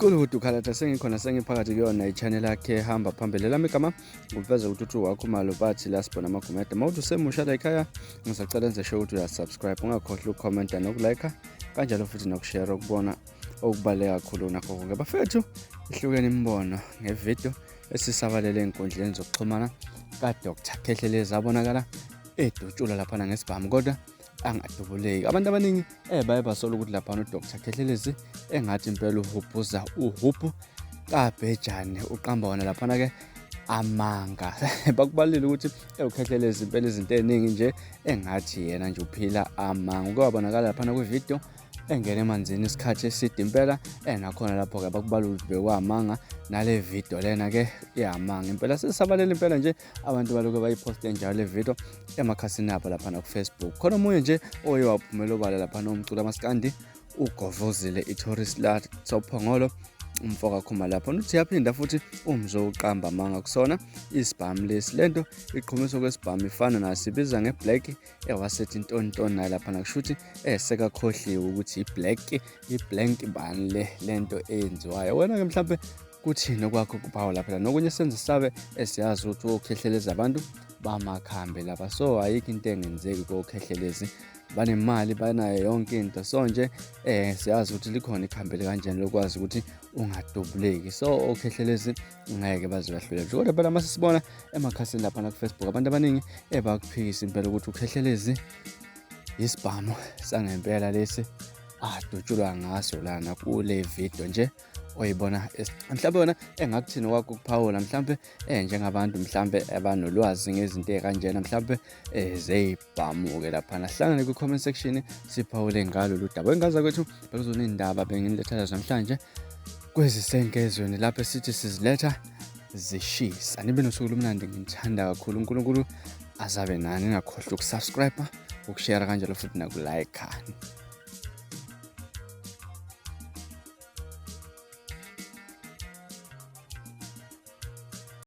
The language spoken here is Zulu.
Gulukudu Khalatha sengikhona sengiphakathi kuyona i-channel yakhe hamba phambili lami igama nguveza ukuthi uthi wakhumalo bathi la sibona amagumede uma uthi usemusha la ekhaya ngisacela enze sure ukuthi uyasubscribe ungakhohlwa ukukhomenta nokulike kanjalo futhi nokushare ukubona okubaluleke kakhulu nakho konke bafethu ihlukene imibono ngevidiyo esisabalele ey'nkundleni zokuxhumana kaDr Khehlelezi abonakala edutshulwa laphana ngesibhamu kodwa angadubuleki. Abantu abaningi baye basola ukuthi laphana uDr Khehlelezi engathi impela uhubhuza uhubhu kabhejane uqamba wona laphana-ke amanga. Bakubalile ukuthi uKhehlelezi impela izinto ey'ningi nje engathi yena nje uphila amanga. Uke wabonakala laphana kwividiyo engena emanzini isikhathi eside impela nakhona lapho-ke bakubalula ukuthi bekwamanga nale video lena-ke iyamanga impela sesisabalele impela nje abantu balokhu bayiphoste njalo le video emakhasini abo laphana ku-Facebook. Khona omunye nje oye waphumela obala laphana umculo amaskandi ugovozile i-tourist la sophongolo umfo kakhuma lapho uthi yaphinda futhi umzo uqamba amanga kusona isibhamu lesi lento iqhumiswa kwesibhamu ifana naso ibiza nge-black ewasethi ntontoni naye laphana kusho ukuthi sekakhohliwe ukuthi i-black i-blank bani le lento eyenziwayo. Wena-ke mhlampe kuthini okwakho kuphawula phela nokunye senze sabe esiyazi ukuthi okhehlelezi abantu bamakhambi laba, so ayikho into engenzeki kokhehlelezi, banemali banayo yonke into. So nje siyazi ukuthi likhona ikhambi likanjani lokwazi ukuthi ungadubuleki, so okhehlelezi ngeke baze bahluleke. Kodwa phela mase sibona emakhasini laphana ku-Facebook abantu abaningi bakuphikisa impela ukuthi ukhehlelezi isibhamu sangempela lesi adutshulwa ngaso lana kule video nje oyibona. Mhlawumbe wena engakuthini kwakho ukuphawula mhlawumbe njengabantu mhlawumbe abanolwazi ngezinto ey'kanjena mhlawumbe zey'bhamu-ke laphana, sihlangane kwi-comment section siphawule ngalo lolu daba. Engaza kwethu bekuzona iy'ndaba benginilethela namhlanje kwezisenkezweni lapho esithi siziletha zishisa. Nibe nosuku olumnandi, ngithanda kakhulu. uNkulunkulu azabe nani, ningakhohlwa ukusubscribe, ukushare kanjalo futhi nakulike.